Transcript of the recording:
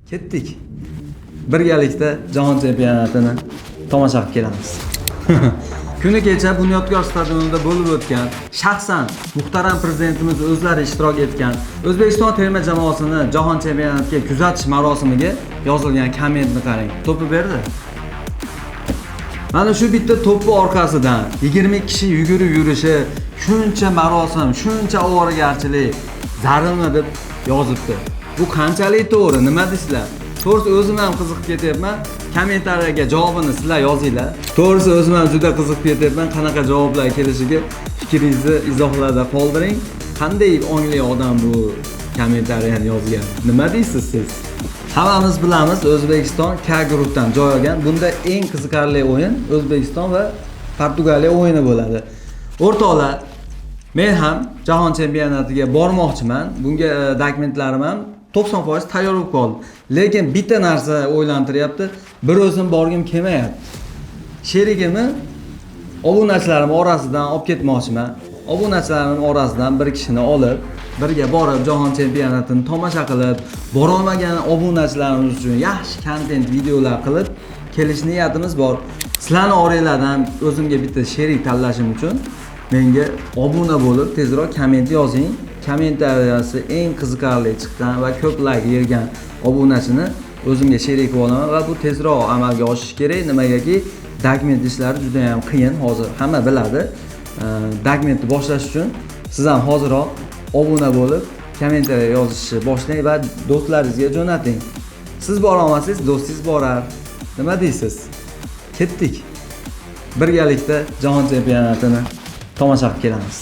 Ketdik. Birgalikda jahon chempionatini tomosha qilib kelamiz. Kuni kecha Bunyodkor stadionida bo'lib o'tgan, shaxsan muhtaram prezidentimiz o'zlari ishtirok etgan O'zbekiston terma jamoasini jahon chempionatiga kuzatish marosimiga yozilgan kommentni qarang. To'pni berdi. Mana shu bitta to'pni orqasidan 20 kishi yugurib yurishi, shuncha marosim, shuncha ovoragarchilik zarurmi deb yozibdi. Bu qanchalik to'g'ri, nima deysizlar? To'g'risi o'zim ham qiziqib ketyapman. Kommentariyaga javobini sizlar yozinglar. To'g'risi o'zim ham juda qiziqib ketyapman, qanaqa javoblar kelishiga fikringizni izohlarda qoldiring. Qanday ongli odam bu kommentariyani yozgan? Nima deysiz siz? Hammamiz bilamiz, O'zbekiston K guruhdan joy olgan. Bunda eng qiziqarli o'yin O'zbekiston va Portugaliya o'yini bo'ladi. O'rtoqlar, men ham jahon chempionatiga bormoqchiman. Bunga dokumentlarim ham 90% tayyor bo'lib qoldi. Lekin bitta narsa o'ylantiryapti. Bir o'zim borgim kelmayapti. Sherigimni obunachilarim orasidan olib ketmoqchiman. Obunachilarim orasidan bir kishini olib, birga borib jahon chempionatini tomosha qilib, borolmagan obunachilarimiz uchun yaxshi kontent videolar qilib kelish niyatimiz bor. Sizlarni oranglardan o'zimga bitta sherik tanlashim uchun menga obuna bo'lib, tezroq komment yozing. Kommentariyasi eng qiziqarli chiqqan va ko'p layk yig'gan obunachini o'zimga sherik qilib olaman va bu tezroq amalga oshishi kerak. Nimagaki, dokument ishlari juda ham qiyin, hozir hamma biladi. Dokumentni boshlash uchun siz ham hoziroq obuna bo'lib, kommentariya yozishni boshlang va do'stlaringizga jo'nating. Siz bora olmasangiz, do'stingiz borar. Nima deysiz? Ketdik. Birgalikda jahon chempionatini tomosha qilib kelamiz.